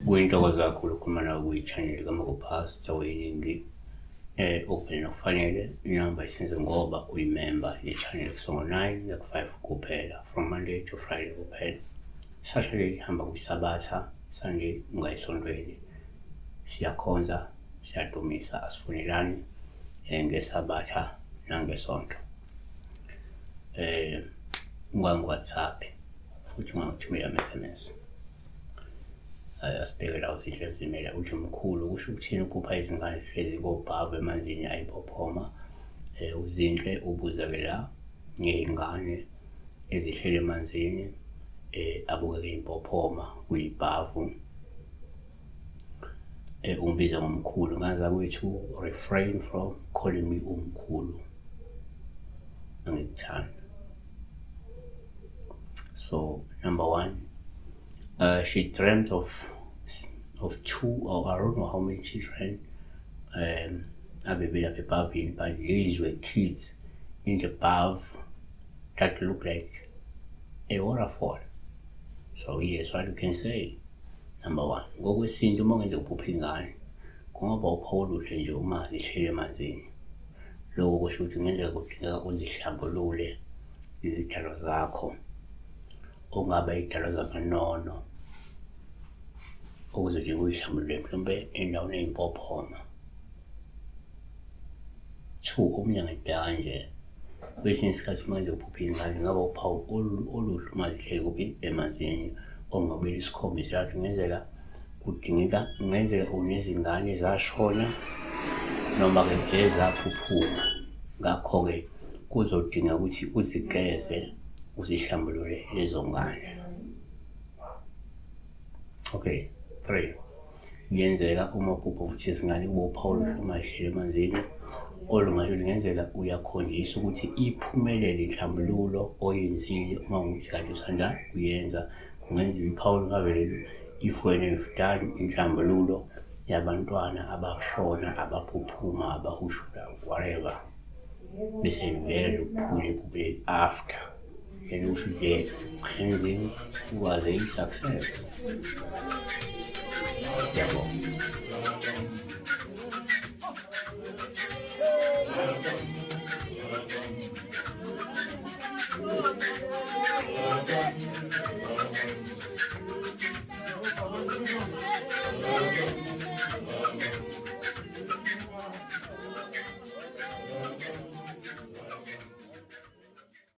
Kuyintokozo kakhulu ukukhuluma nawe kwi-channel kaMakupastor weningi open nokufanele inamba isenze ngoba uyimemba ye-channel kusuka ngo-9 kuya ku-5 kuphela, from Monday to Friday kuphela. Saturday hamba kwiSabatha, Sunday ungayisontweni. Siyakhonza, siyadumisa, asifunelani ngeSabatha nangeSonto. Ungangi-WhatsApp futhi ungangithumeli ama-SMS. Asibheke la uZinhle Mzimela uthi mkhulu kusho ukuthini ukuphupha izingane zihlezi kobhavu emanzini ayiphophoma. UZinhle ubuza-ke la ngey'ngane ezihleli emanzini abukeke impophoma kuyibhavu. Ungibiza ngomkhulu ngane zakwethu, refrain from calling me umkhulu, angikuthandi. So number one, she dreamt of two or I don't know how many children abebelapha ebhavini, but these were kids in the bath that looked like a waterfall. So yes, what you can say, number one, ngokwesintu uma kungenzeka uphuphe ingane, kungaba uphawu oluhle nje uma zihleli emanzini. Lokho kusho ukuthi kungenzeka kudingeka uzihlambulule izidalwa zakho, okungaba izidalwa zamanono, okuzodinga uyihlambulule mhlawumbe endaweni eyimpophoma. Two, omunye angayibheka kanje, kwesinye isikhathi uma kwenzeka uphuphe ingane kungaba uphawu oluhle uma zihleli kuphi emanzini, okungabuyela isikhombisa ukuthi kungenzeka kudingeka, kungenzeka unezingane ezashona noma-ke ezaphuphuma. Ngakho-ke kuzodinga ukuthi uzigeze uzihlambulule lezo ngane. Okay, three, kuyenzeka uma uphupha ukuthi izingane kube uphawu oluhle uma zihleli emanzini, olungasho kungenzeka uyakhonjiswa ukuthi iphumelele inhlambululo oyenzile uma kuwukuthi kade usanda kuyenza. Kungenzeka uphawu lungabe lolu if wena you've done inhlambululo yabantwana abashona, abaphuphuma, abahushula, whatever, bese livela lokuphule iphupho after. Then usho the cleansing was a success. Siyabonga.